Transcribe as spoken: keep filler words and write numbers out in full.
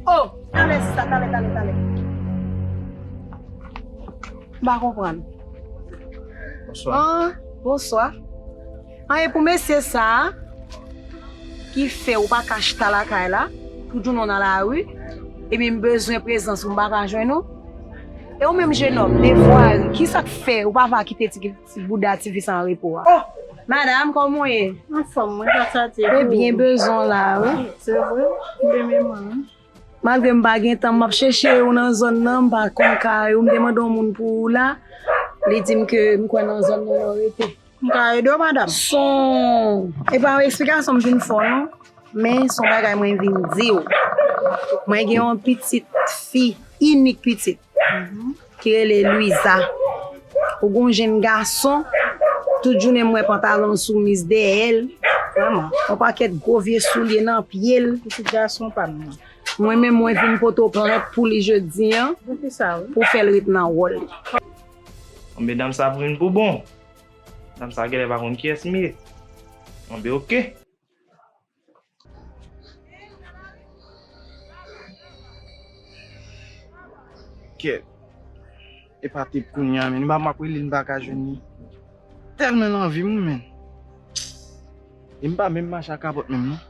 Oh, talè sista, talè, talè, talè. M pa konprann. Bonswa. Ah, bonswa. An, e pou mesye sa a ki fè ou pa ka chita lakay la, tout jounen w nan lari, epi m bezwen prezans ou, m pa ka jwenn ou. E ou menm jenòm, de vwari, kisa k fè ou pa va kite ti, ti bouda tifi sa an repo a? Oh, madanm, kòman w ye? Anfòm, mwen ka sa te. Ebyen, bezwen w la, wi. Se vre, m renmen mwen. Malgre m pa gen tan, m ap chèche ou nan zòn nan, m pa konn kay ou, m te mande yon moun pou ou la, li di m ke m kwè nan zòn nan ou rete. M ka ede w, madanm? Son, e pa yon eksplikasyon m vin fè w, non, men son bagay mwen vin di w. Mwen gen yon pitit fi, inik pitit, ki rele Luiza. Ou gon jenn gason, tout jounen m wè pantalon soumiz dèyè l. Vrèman. Yon pakèt gwo vye soulye nan pye l. Pitit gason pa m nan. Mwen menm, mwen vin pote w plent pou li jodi an, pou fè l ret nan wòl li. Medam sa vin pou bon. Medam sa genlè pa konn kiyès m ye. Anben, oke. Kèt. E pa tip kounye a, men. M pa, m ap rele l, m pa ka jwenn li. Tèlman l anvi m, wi, men. E m pa menm mache ak kapòt menm, non.